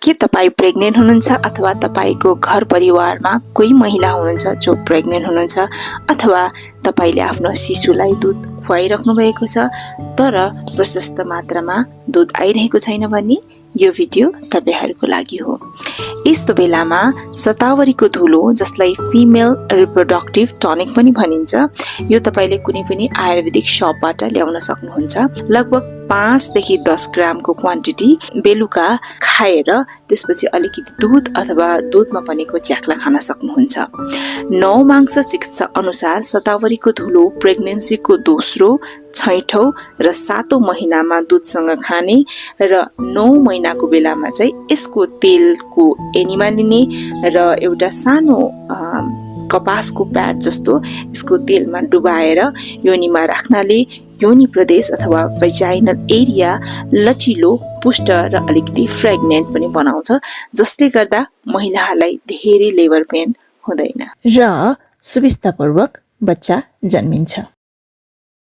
के तपाईँ प्रेग्नेन्ट हुनुहुन्छ अथवा तपाईको घर परिवारमा कोही महिला हुनुहुन्छ जो प्रेग्नेन्ट हुनुहुन्छ अथवा तपाईले आफ्नो शिशुलाई दूध खुवाइराख्नु भएको छ तर प्रशस्त मात्रामा दूध आइरहेको छैन भने यो भिडियो तपाईहरुको लागि हो। यस्तो बेलामा शतावरीको धुलो जसलाई फिमेल रिप्रोडक्टिभ टनिक पनि भनिन्छ यो तपाईले कुनै पनि आयुर्वेदिक शपबाट ल्याउन सक्नुहुन्छ। लगभग 5 देखि 10 ग्रामको क्वान्टिटी बेलुका खाएर त्यसपछि अलिकति दूध अथवा दूधमा बनेको च्याख्ला खान सक्नुहुन्छ। नवमांश चिकित्सा अनुसार शतावरीको धुलो प्रेग्नेन्सीको दोस्रो, छैठौं र सातौं महिनामा दूधसँग खाने र 9 महिनाको बेलामा चाहिँ यसको तेलको एनिमा लिने र एउटा सानो कपासको प्याड जस्तो यसको तेलमा डुबाएर योनिमा राख्नाले योनि प्रदेश अथवा भेजाइनल एरिया लचिलो, पुष्ट र अलिकति फ्रेग्नेन्ट पनि बनाउँछ जसले गर्दा महिलाहरूलाई धेरै लेबर पेन हुँदैन र सुविस्तापूर्वक बच्चा जन्मिन्छ।